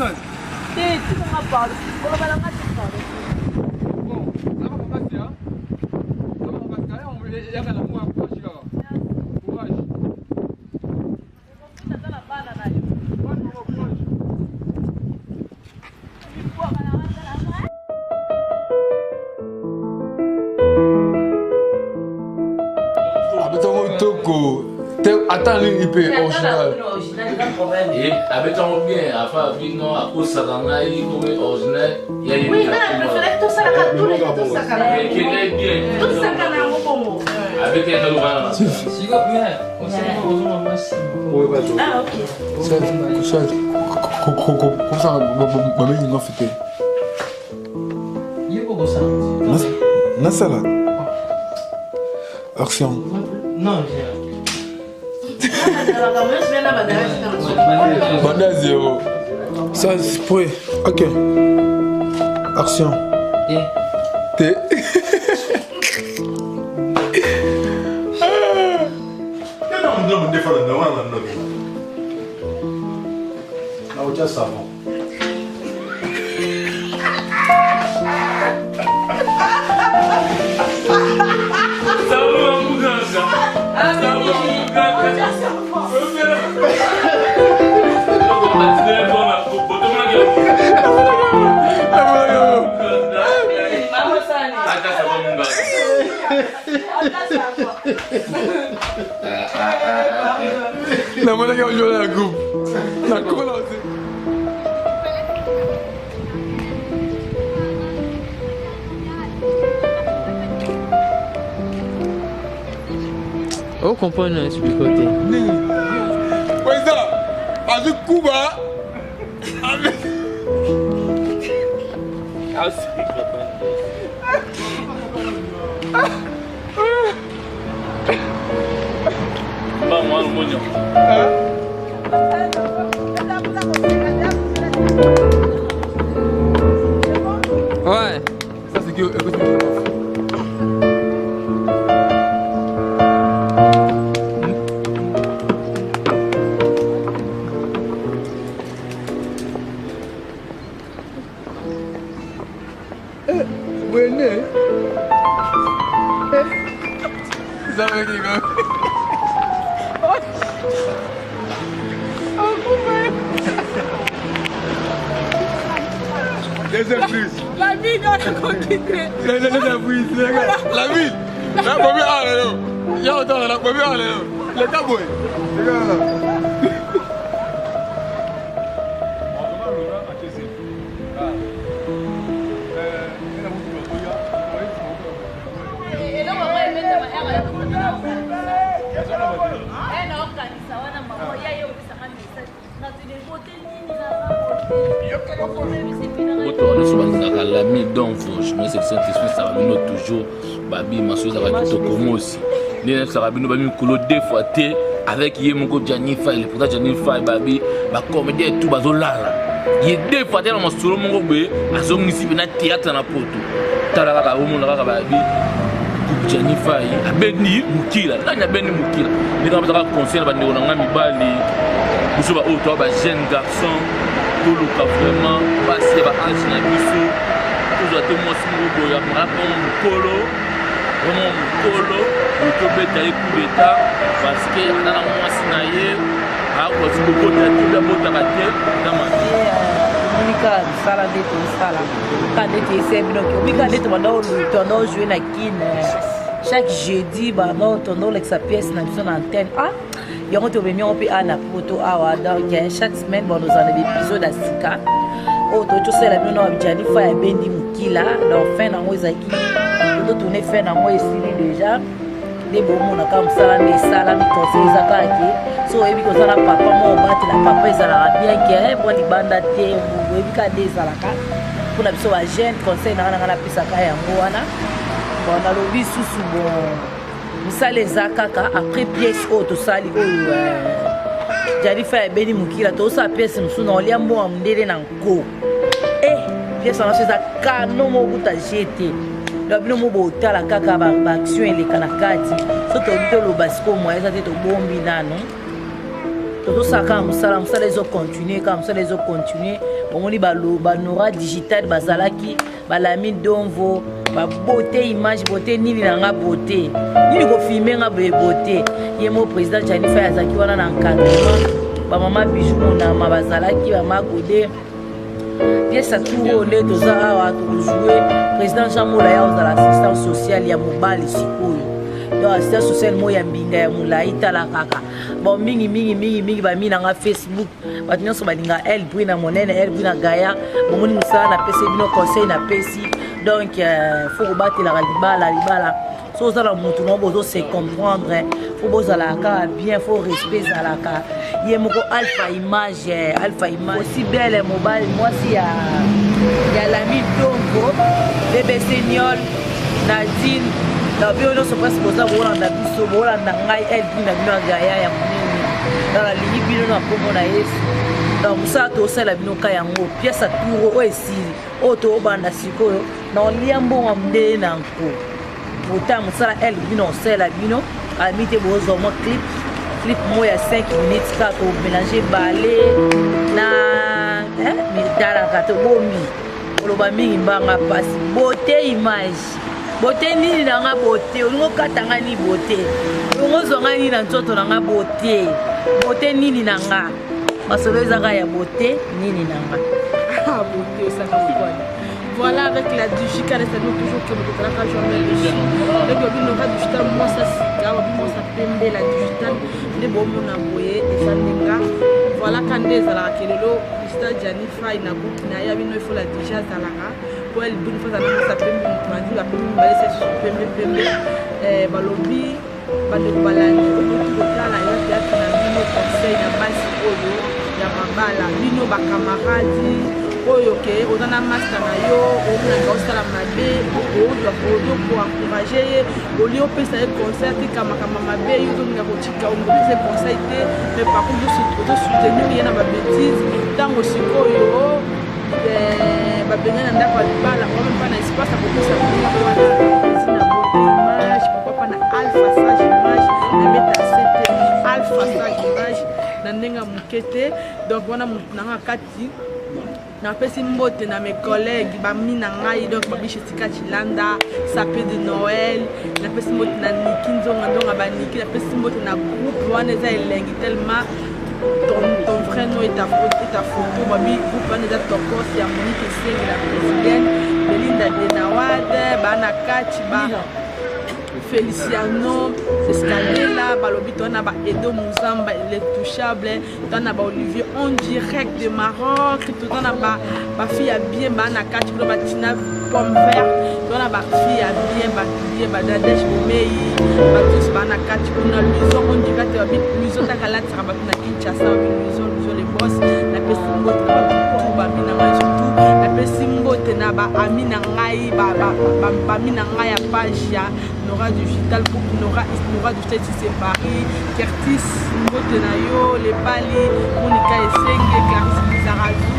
te tikanga pardon koloba na nga te pardon. Yaka na mwa courage kaka. Courage. Abetango toko te ata nini mpe original. Abetango bien afa bino akosaka ngai komi original ya ye. Oui, nga na préféré tosalaka tous les deux tosakana. Ekendai bien. Tosakana yango bongo. Abeti yanga lobana na. Siko, mais, ozonga mwa nsima. Ah, ok. Comme ça, babengi nga fete. Ye kokosala. Nasala. Action. Non, Banda zéro. Ça, c'est prêt. Ok. Action. T. Naotya savon. Namonaki ojola na groupe. Na groupe na aussi. Ocomprendre na explique te. Nini? Président, azwi kuba. Ouais. Ça c'est que Wene. Ça veut dire quoi? Deuxième prise. La vie doit se continuer. Deuxième prise, les gars. La ville. La première, ah, là, là. Il y a autant, la première, là, là. Les cowboys. Les gars, là. Moto wana nyonso balingaka lami donc mais c'est saint esprit esaka bino toujours babi maso ezalaka kitoko mosi nde nayebisaka bino babi mikolo deux fois te avec ye moko Gianni Fay, le président Gianni Fay, babi bacomédien tout bazolala ye deux fois te na masolo moko boye azongisi mpe na théâtre na poto. Tala kaka omona kaka babi Gianni Fay abendi mokila nani abendi mokila ndenge napesaka conseil na bandeko na ngai mibali biso baoyo toa ba jeune garçon toluka vraiment basi ya ba age na biso tozwa te mwasi moko boye amaka mpongo mokolo vraiment mokolo boye tobeta ye coup d'état parce que aza na mwasi na ye akoki kobota te mpe abotaka te na mabe. Omoni kaka mosala nde tosala kaka nde toyese bino obi kaka nde tobanda tobanda ojoue na kine chaque jeudi banda tondo olekisa pièce na biso na antenne. Ah, yango tobemi yango mpe a na poto awa. Donc chaque semaine bon tozala na baépisode ya sika oyo toki tosalela bino na Gianni Fay abendi mokila. Donc fin nango ezalaki totourne, fin nango esili déjà nde bomona kaka mosala nde esalami. Conseil eza kaka ke so oyebi koza na papa moko obatela papa ezalaka bien ke mwa libanda te, oyebi kaka nde ezalaka mpona biso bajeune. Conseil nanga nanga napesaka yango wana. Bon, nalobi susu, bon, mosala eza kaka après pièce oyo tosali oyo Gianni Fay abeni mokila, tozosala pièce mosusu na olia mbongo mondele na nko e pièce wana so eza kano moko kuta je te. Donc bino mo botala kaka baaction eleka na kati. So toyebi toloba sikoyo moya eza te, tobombi nano, tozosala kaka mosala, mosala ezocontinue kaka, mosala ezocontinue. Bomoni banora digital bazalaki balami donvo. Ba beauté image, beauté nini na nga, beauté nini kofilme nga boye, beauté ye mo président Jani Fay azalaki wana na encadrement, bamama Bijou Monama bazalaki, bama Gode pièce ya tour oyo nde toza awa tokojoue. Président Jean Mola ya ozala assistant social ya mobali sikoyo, donc assistant social moko ya mbinga ya molai. Tala kaka bon, mingi mingi mingi mingi bami na nga Facebook, bato nyonso balinga El Brui na monene, El Brui na gaya. Bomoni mosala napesi bino, conseil napesi. Donc faut kobatelaka libala. Libala, so oza na motu na bozo se comprendre, faut bozalaka kaka bien, faut respect ezalaka. Ye moko Alpha Image, Alpha Image aussi belle mobali, mwasi ya Lami Dongo, BBC Niol, Nadine na bino nyonso presque boza bolanda biso, bolanda ngai El Brui na bino ya gaya ya monene. Donc nalingi bino na nkombo na Yesu. Donc mosala tosala bino ka yango, pièce ya tour oyo esili, oyo toobanda sikoyo na olia mbongo ya mondele na nko ota mosala El bino osalela bino ami te. Bozwa mwa clip moko ya 5 minutes kaka, tomélange bale na mitalaka, tobombi koloba mingi mbanga mpasi. Beauté image, beauté nini na nga, beauté olingi okata nga nini, beauté olingi ozwa nga nini na nzoto na nga, beauté nini na nga, masolo ezaka ya beauté nini na nga. Ah, beauté osaka mokwana. Voilà, avec la digital, c'est-à-dire toujours que bokotalaka jamais dessus. Donc babi Nora Digital, mwasa sika, babi mwasa pembe, la digital nde bomona boye eza ndenga. Voilà, ka nde ezalaka ke lelo président Gianni Fay na groupe na ye abino ifo la digi azalaka po elibuni fo azala mwasa pembe, moto bandi bapembe mibale se susu pembe pembe. Balobi bandeko balandi okoki kotala ya théâtre na bino. Conseil na basi oyo ya mabala, bino bakamaradi oyo ke oza na master na yo, omonaka osala mabe, ozwa koencourage ye olie opesa ye conseil atika makambo mabe. Yo ozolinga kotika, olinga opesa ye conseil te, mais par contre ozosoutenir ye na babêtise. Ntango sikoyo babengani na ndako ya libala, même pas na espace ya kopesa wana na beauté image, pourquoi pas na Alpha Sage Image, na beta sete Alpha Sage Image na ndenge ya moke te. Donc wana motu nanga kati napesi mbote na mes collègues, bami na ngai, donc babiche Tika Chilanda, sape de Noël. Napesi mbote na Niki Nzonga Nzonga, baniki. Napesi mbote na groupe wana, eza elengi tellement. Ton vrai nom est ta photo. Babi groupe wana eza tokos ya Monique Esenge, la présidente Belinda Denawad, bana kati ba Feliciano Escadela. Balobi toa na ba Edo Muzamba l'intouchable, toa na ba Olivier en direct de Maroc, toza na bafille ya bien baa na kati kuna, batina pomme vert, toza na bafille ya bien, bien badadege bomei, batus baa na kati kuna. Luison en direct, babi Luison taka alatisaka bato na Kinshasa, babi Luison, Luison le boss. Napesi mbote na bato tu bami na ngai, surtout napesi mbote na baami na ngai, bami na ngai ya page ya Nora Digital, groupe Nora, Nora Digital ici c'est Paris. Kertis, mbote na yo, Lepali, Monica Esenge, Clarisse Lizarazu,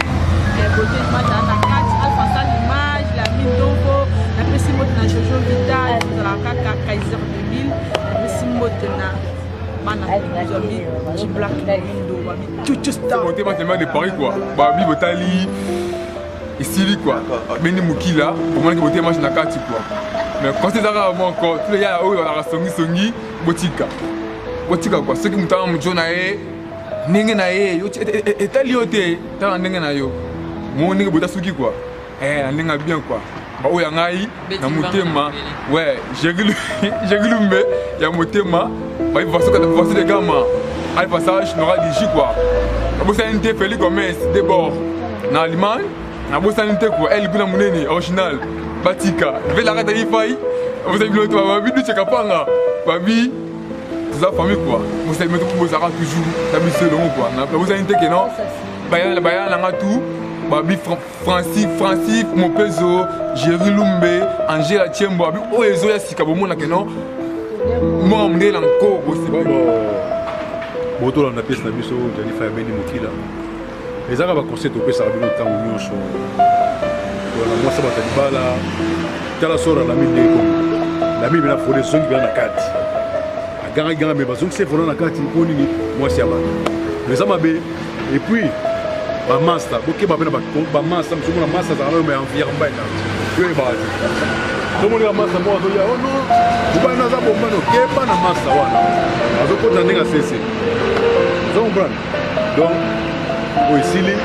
beauté image na kati, Alpha Sal Image, la Mindongo. Napesi mbote na Jojo Vita, tozalaka kaka Kaiser 2000. Napesi mbote na bana babi G-Black Windo, babi Chuchu Star. Beauté tellement de Paris quoi, babi botali esili quoi, bendi mokila omonaki beauté image na kati quoi. Mais conseil ezaka moko, tous les gars oyo bazalaka songisongi, botika, botika quoi. Soki moto anga mojo na ye ndenge na ye etali yo te, tala ndenge na yo mo ndenge bota suki quoi, na ndenge ya bien quoi. Baoyo ya ngai na motema, ouais, Jerry Lumbe ya motema, bayi Vaso de Gama, Alpha Sage, Nora Digi quoi. Nabosani te Félix Gomez Debord na Allemagne, nabosani te quoi. El Guna monene original, batika velaka tali fai, bosali bino to babi Duce Kapanga, babi toza famille quoi. Bosali bozalaka toujours na biso elongo quoi. Nabosani te ke non baya nanga tout, babi Francis Mopezo, Jerry Lumbe, Angela Tiembo, babi oyo ezoya sika bomonaka non mwana mondele na nko. Botolanda pièce na biso Janifa ya Beni Mokila, ezaka baconseil topesaka bino ntango nyonso. Kolanda mwasi bato ya libala, tala sora lami ndenge komi lami mpena fole ezongi mpena na kati, agangaki ganga me bazongisi ye na kati mpo nini? Mwasi ya bato eza mabe. Et puis bamasta, bokeba mpe na bamasta mosu. Mona masta azalaka nayo, me envier mbai na yo, oyebaka te. Tomonaka masa moko azoya, oh non, mobali no aza bombano, keba na masa wana azokota ndenge asese. Ozo comprendre? Donc oyo esili,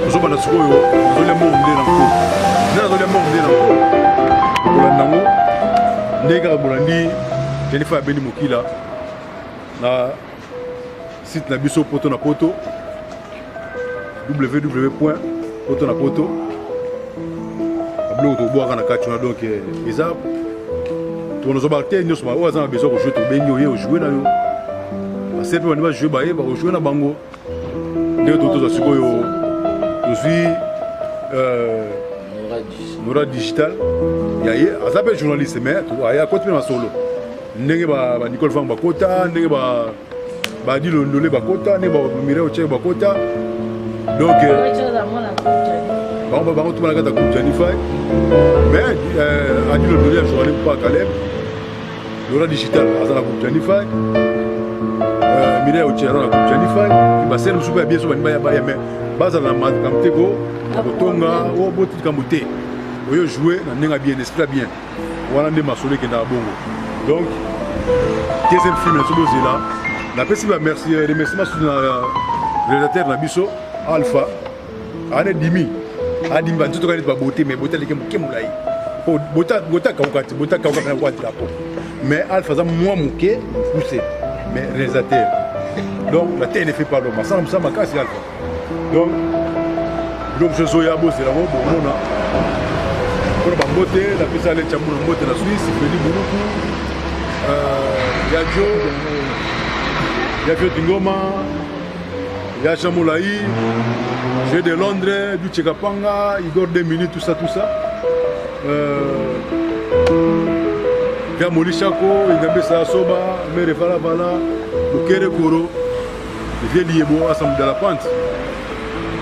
tozobanda sikoyo, nazolia mbongo nde na nko, nde nazolia mbongo nde na nko, kolanda yango ndenge kaka bolandi Jennifer Abeni Mokila na site na biso poto na poto, www poto na poto, biloko tobwaka na kati wana. Donc eza tokozwa baacteur nyonso oyo aza na besoin kojoue, tobengi oye ojoue na yo. Base mpe bandi bajoue, baye bakojoue na bango ndenge tozwa sikoyo. Tozwi Nora Digital ya ye, aza mpe journaliste, mais aye akoti mpe masolo ndenge ba Nicole Vang bakota, ndenge ba Badi Londole bakota, ndenge ba Mireille Ochek bakota. Donc bango bango tuma na kati ya groupe Janify, mais Adi Londole ajournaliste mpo Caleb. Nora Digital aza na groupe Janify, Mireille Ochek aza na groupe Janify, basele mosusu mpe ya bien so baningi baya baya, mais bazala na makambo te ko ya kotonga o boti likambo te, oyo joue na ndenge ya bien, esprit ya bien wana nde masolo ekendaka bongo. Donc deuxième film na biso bozela. Napesi ba merci, remerciement surtout na réalisateur na biso Alpha ane dimi adimi banzoto kaka neti babote, mais bote aleki moke molai po bote akauka te, bote akauka kaka kwa drapeau, mais Alpha aza mwa moke poussé, mais réalisateur. Donc la tête ne fait pas l'homme, asala mosala makasi Alpha. Donc biloko mosusu ezoya, bozela ngo bomona. Mpona bambote, napesa ale Chambu na mbote na Suisse, Fredi Buluku, ya Jo, ya Fio Tingoma, ya Jean Molayi, Jeu de Londres, Duche Kapanga, Igor 2 minutes, tout ça, tout ça. Ya Moli Chako, Ingambe Soba, Mere Vala Vala, Bokere Koro, Vieux Liebo, Assemblée de la Pente,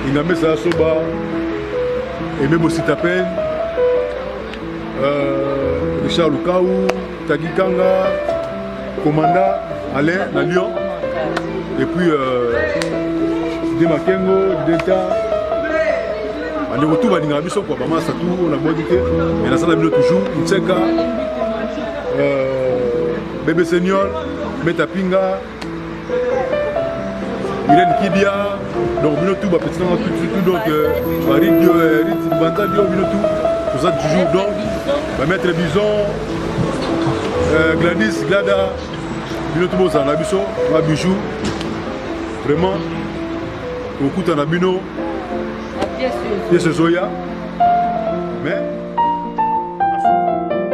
Ingambe Soba, Aimé Bositapen, Richard Lukaou, Tagi Kanga, Commanda Alain na Lyon, et puis Dide Makengo, Didenta, bandeko tu balingaka biso kwa bamasa tu oyo nabwaki te, mais nasala bino toujours Ntseka, Bebe Senior, Meta Pinga, Irène Kidia, donc bino tout bapeti nanga tout tout, donc Marie Dio, Rit Banza Dio, bino tout toza toujours. Donc bamaître Bison, Gladys Glada, bino tout bozala na biso ba bijou. Vraiment kokutana bino pièce ezoya, mais